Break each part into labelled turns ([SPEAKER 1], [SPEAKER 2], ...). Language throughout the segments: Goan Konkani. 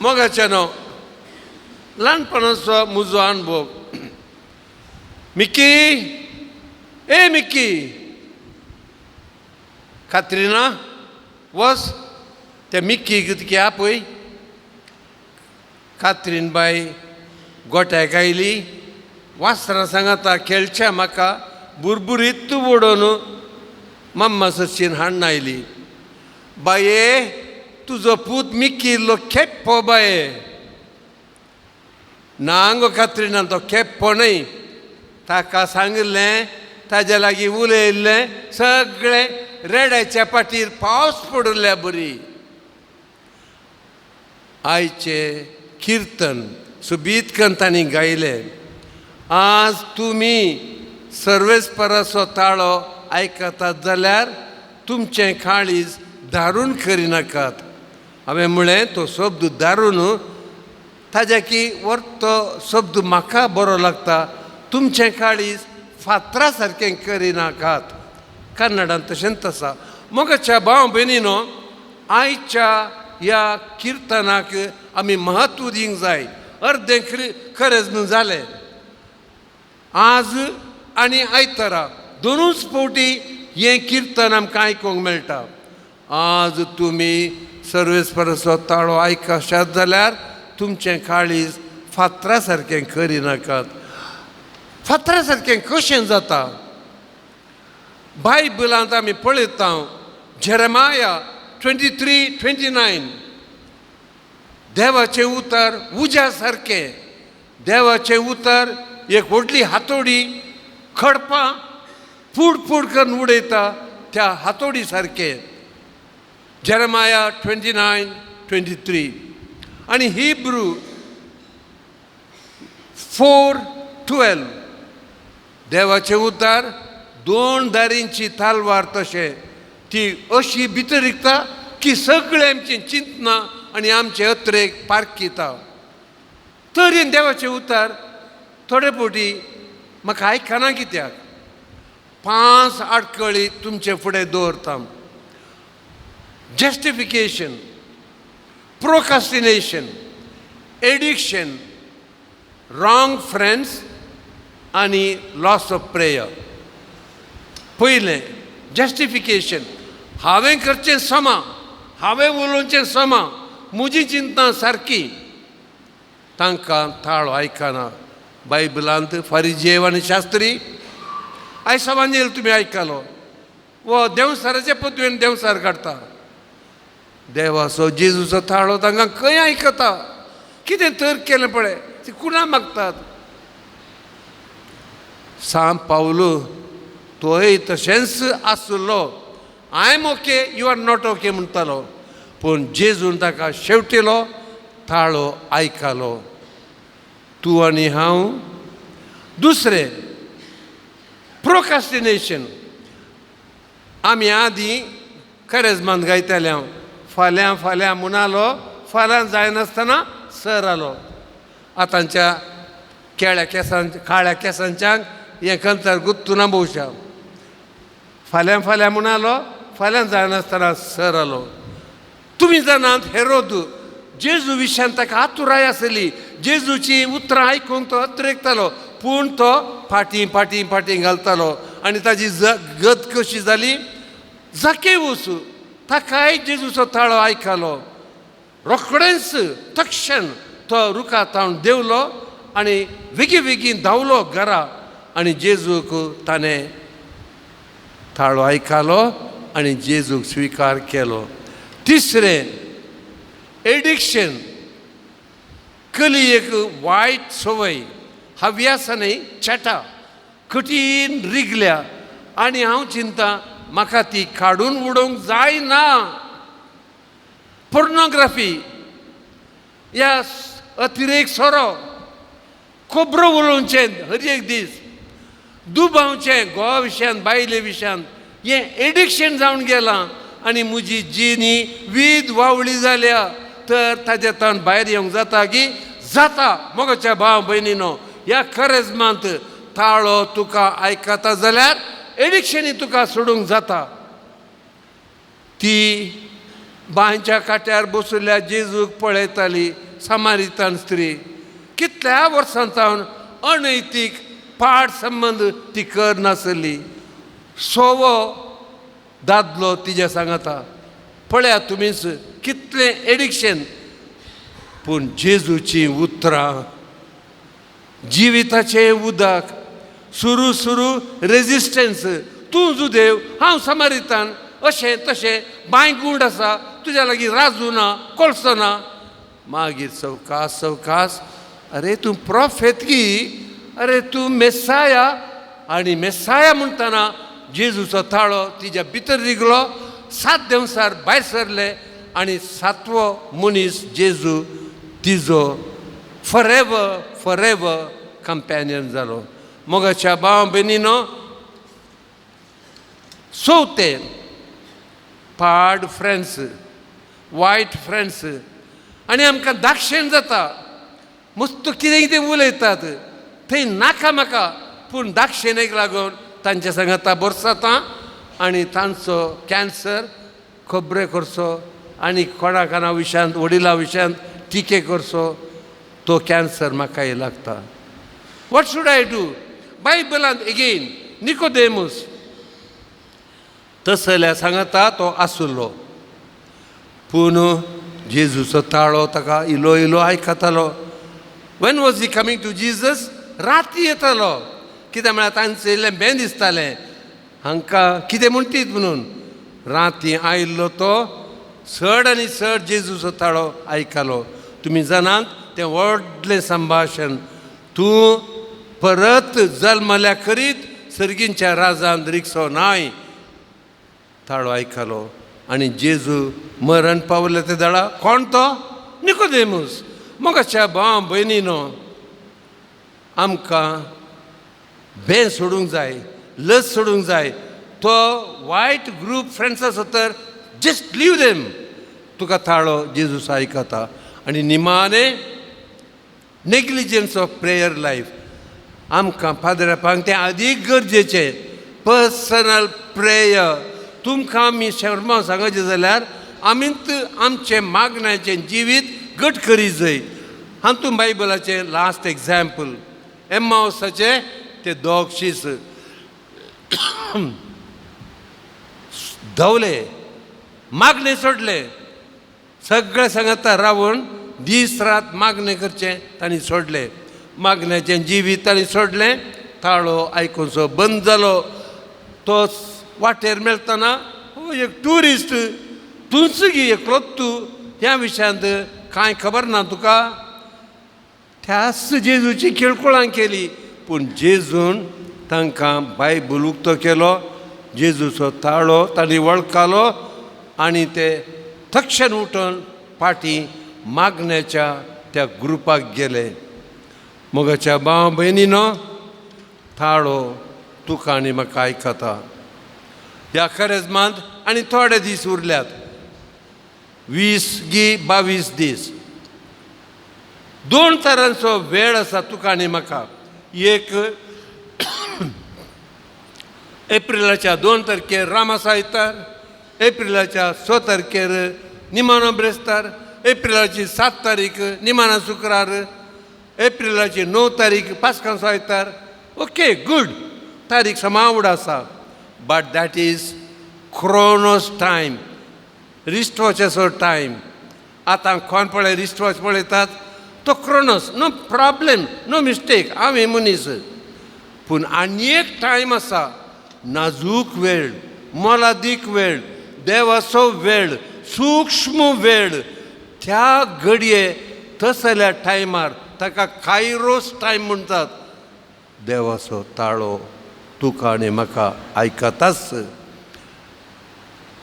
[SPEAKER 1] मोगाच्यानो, ल्हानपणाचो म्हजो अणभव. मिकी, ए मिकी, कात्रिना, वच त्या मिक्कीक तुगे आपय. कात्रीन बाय गोट्याक आयली. वासरां सांगाता खेळच्या म्हाका बुरबुरीत उडोवन मम्मा सरशीन हाडून आयली. बाये, तुजो पूत मिक्की इल्लो खेप्पो बाये. ना गो कात्रिना, तो खेप्पो न्हय. ताका सांगिल्लें, ताज्या लागीं उलयल्लें सगळें रेड्याच्या पाटीर पावस पडिल्ल्या बरी. आयचें किर्तन सोबीत कन्न तांणी गायलें. आज तुमी सर्वेस्पराचो ताळो आयकतात जाल्यार तुमचें काळीज दारून करिनाकात. हांवें म्हळें, तो शब्द दारून ताज्या की वर्तो शब्द म्हाका बरो लागता. तुमचें काळीज फातरा सारकें करिनाकात, कन्नडान तशेंच आसा. मोगाच्या भाव भयणीनो, आयच्या ह्या किर्तनाक आमी म्हत्व दिवंक जाय. अर्दें खरेंच न्हू जालें. आज आनी आयतारा दोनूच फावटी हें किर्तन आमकां आयकूंक मेळटा. आज तुमी सर्वेस्पराचो ताळो आयकशात जाल्यार तुमचें काळीज फातरा सारकें करिनाकात. फातरा सारकें कशें जाता? बायबलांत आमी पळयता, जेरमाया 23:29. देवाचें उतर उज्या सारकें. देवाचें उतर एक व्हडली हातोडी, खडपां फूड फूड करून उडयता त्या हातोडी सारकें. जेरमाया 29:23. आनी हिब्रू 4:12, देवाचें उतर दोन दारींची तालवार तशें, ती अशी भितर रिगता की सगळें आमचें चिंतना आनी आमचे अत्रेक पारखिता. तरी देवाचें उतर थोडे फावटी म्हाका आयकना कित्याक? पांच आडकळी तुमचे फुडें दवरता. Justification, procrastination, addiction, wrong friends आनी लॉस ऑफ प्रेयर. पयलें जस्टिफिकेशन. हांवें करचें समा, हांवें उलोवचें समा, म्हजी चिंतना सारकी. तांकां ताळो आयकना. बायबलांत फारिजेव आनी शास्त्री, आयज सवांजेल तुमी आयकलो, वो देंवसाराचे पदवेन देंवसार काडटा. देवाचो जेजूचो ताळो तांकां खंय आयकता? कितें तर केलें पळय, ती कुणां मागतात. सांत पावलू तोय तशेंच आसलो. "I am okay, you are not okay" म्हणटालो. पूण जेजून ताका शेवटिलो, ताळो आयकलो. तूं आनी हांव. दुसरें प्रोकास्टिनेशन. आमी आदीं करेजमान गायताले हांव, फाल्यां फाल्यां म्हणालो, फाल्यां जायनासतना सर आलो. आतांच्या केळ्या केंसां, काळ्या केंसांच्यांक हें कंतर गुत्तुना भोवशा. फाल्यां फाल्यां म्हणालो, फाल्यां जायनासतना सर आलो. तुमी जाणात, हेरोद जेजू विशयान ताका आतुराय आसली. जेजूची उतरां आयकूंक तो अत्रेकतालो, पूण तो फाटीं फाटीं फाटीं घालतालो. आनी ताजी गत कशी जाली? जाकेवूस, ताकाय जेजूचो ताळो आयकलो. रोखडेंच तक्षण तो रुखा तावन देंवलो आनी बेगीन बेगीन धांवलो घरा आनी जेजूक ताणें ताळो आयकलो आनी जेजूक स्विकार केलो. तिसरें एडिक्शन. कली एक वायट संवय, हव्यास न्हय, चेटा कठीण रिगल्या आनी हांव चिंता म्हाका ती काडून उडोवंक जायना. पोर्नोग्राफी ह्या अतिरेक, सोरो, खबरो उलोवचें हर एक दीस, दुबावचें घोवा विशयान, बायले विशयान, हें एडिक्शन जावन गेलां आनी म्हजी जिणी वीद वावळी जाल्या. तर ताज्या तावन भायर येवंक जाता की जाता? मोगाच्या भाव भयणीनो, ह्या करेजमांत ताळो तुका आयकता जाल्यार एडिक्शनी तुका सोडूंक जाता. ती बांयच्या काट्यार बसुल्ल्या जेजूक पळयताली. सामारितान स्त्री कितल्या वर्सां सावन अनैतीक पाड संबंद ती कर नासली. सोवो दादलो तिज्या सांगाता. पळया तुमीच कितलें एडिक्शन. पूण जेजूचीं उतरां जिविताचें उदक, सुरू सुरू रेजिस्टन्स, तूं जुदेव हांव समारितान, अशें तशें बांय गूंड आसा तुज्या लागीं राजू ना कोळसो ना. मागीर सवकास सवकास, अरे तूं प्रोफेत गी, अरे तूं मेसाया. आनी मेसाया म्हणटना जेजूचो ताळो तिज्या भितर रिगलो. 7 देंवसार भायर सरले आनी सातवो मनीस जेजू तिजो फॉरेवर फॉरेवर कंपॅनियन जालो. मोगाच्या भाव भयणीनो, चवथें पाड फ्रेंड्स, वायट फ्रेंड्स. आनी आमकां दाक्षेण जाता, मस्त कितें कितें उलयतात थंय नाका म्हाका, पूण दाक्षेणेक लागून तांच्या सांगाता बरसाता आनी तांचो कॅन्सर खबरे करचो आनी कोणा काना विशयांत वडिला विशयांत टिके करचो, तो कॅन्सर म्हाकाय लागता. What should I do? बायबलांत एगेन निकोदेमूस तसल्या सांगाता तो आसुल्लो, पूण जेजूचो ताळो ताका इलो इलो आयकतालो. When was he coming to Jesus? राती येतालो. कित्याक म्हळ्यार तांचें इल्लें बें दिसतालें हांकां कितें म्हणटीत म्हणून. राती आयिल्लो तो चड आनी चड जेजूचो ताळो आयकलो. तुमी जाणात तें व्हडलें संभाशण, तूं परत जल्मल्या करीत सर्गींच्या राजान रिगसो नाय. ताळो आयकलो आनी जेजू मरण पावले ते दळा. कोण तो? निकोदेमूस. मोगाच्या भाव भयणीनो, आमकां बें सोडूंक जाय, लस सोडूंक जाय. तो वायट ग्रूप फ्रेंड्स आसा तर जस्ट लीव देम. तुका ताळो जेजूस आयकता. आनी निमाणे नेग्लिजन्स ऑफ प्रेयर लायफ. आमकां पाद्रापांक तें अदीक गरजेचें, पर्सनल प्रेयर. तुमकां आमी शर्मा सांगचें जाल्यार आमीच आमचें मागण्याचें जिवीत घट करी जाय. हातूंत बायबलाचें लास्ट एग्जाम्पल एम्मावसाचें ते दोग शीस धांवले, मागणें सोडलें, सगळें सांगता रावून दीस रात मागणें करचें तांणी सोडलें, मागण्याचें जिवीत तांणी सोडलें. ताळो आयकुचो बंद जालो. तो वाटेर मेळटना हो एक ट्युरिस्ट, तूंच गी एकलोच तूं, ह्या विशयांत कांय खबर ना तुका. त्याच जेजूची किळकुळां केली, पूण जेजून तांकां बायबल उक्तो केलो, जेजूचो ताळो तांणी वळखलो आनी ते तक्षण उठून फाटीं मागण्याच्या त्या ग्रुपाक गेले. मोगाच्या भाव भयणीनो, ताळो तुका आनी म्हाका आयकता. ह्या करेजमांत आनी थोडे दीस उरल्यात, 20 गी 22 दीस, 2 तरांचो वेळ आसा तुका आनी म्हाका. एक एप्रिलाच्या 2 तारखेर रामासा आयतार, एप्रिलाच्या 6 तारखेर निमाणो ब्रेस्तार, एप्रिलाची 7 तारीख निमाणो शुक्रार, एप्रिलाची 9 तारीख पास्कांचो आयतार. ओके, गूड, तारीख समावड आसा, but that is Chronos time, रिस्टवॉचाचो time. आतां कोण पळय रिस्टवॉच पळयतात तो Chronos, no problem, no mistake, हांव मनीस. पूण आनी एक टायम आसा, नाजूक वेळ, मोलादीक वेळ, देवाचो वेळ, सूक्ष्म वेळ. त्या घडये तसल्या टायमार ताका कायरोस टायम म्हणटात. देवाचो ताळो तुका आनी म्हाका आयकताच.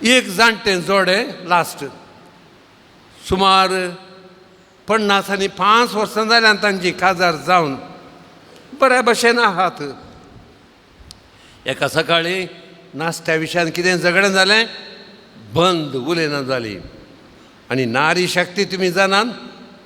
[SPEAKER 1] एक जाणटें जोडें लास्ट सुमार 50 आनी 5 वर्सां जाल्यान तांची काजार जावन बऱ्या भशेन आहात. एका सकाळीं नाश्त्या विशयान कितें झगडें जालें, बंद उलयना जाली. आनी नारी शक्ती तुमी जाणात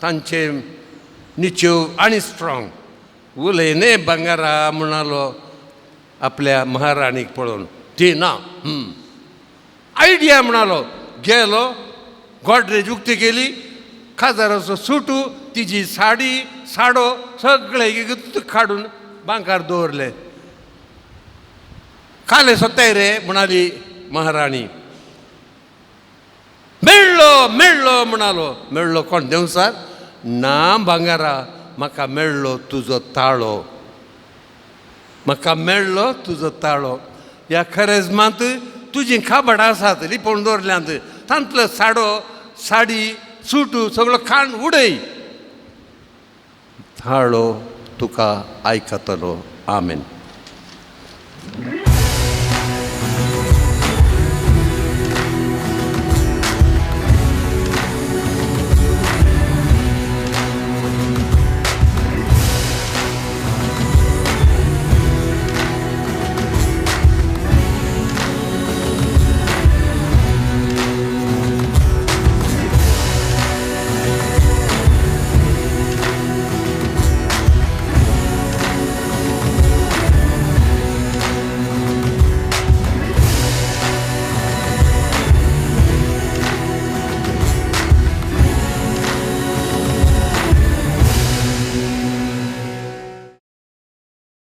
[SPEAKER 1] तांचे निच्यो आनी स्ट्रॉंग. उलयने बंगारा म्हणालो आपल्या महाराणीक पळोवन, ती ना आयडिया म्हणालो. गेलो, गॉडरेज उक्ती केली, खाजाराचो सुटू तिजी साडी साडो सगळे एक काडून बांकार दवरले. काले सोत्ताय रे, म्हणाली महाराणी. मेळ्ळो मेळ्ळो म्हणालो. मेळ्ळो कोण, देंवचार? ना भांगारा, म्हाका मेळ्ळो तुजो ताळो, म्हाका मेळ्ळो तुजो ताळो. ह्या खरेजमांत तुजीं खाबडां आसात लिपोवन दवरल्यांत, तांतलो साडो साडी सुटू सगळो खाण उडय, ताळो तुका आयकतलो. आमेन.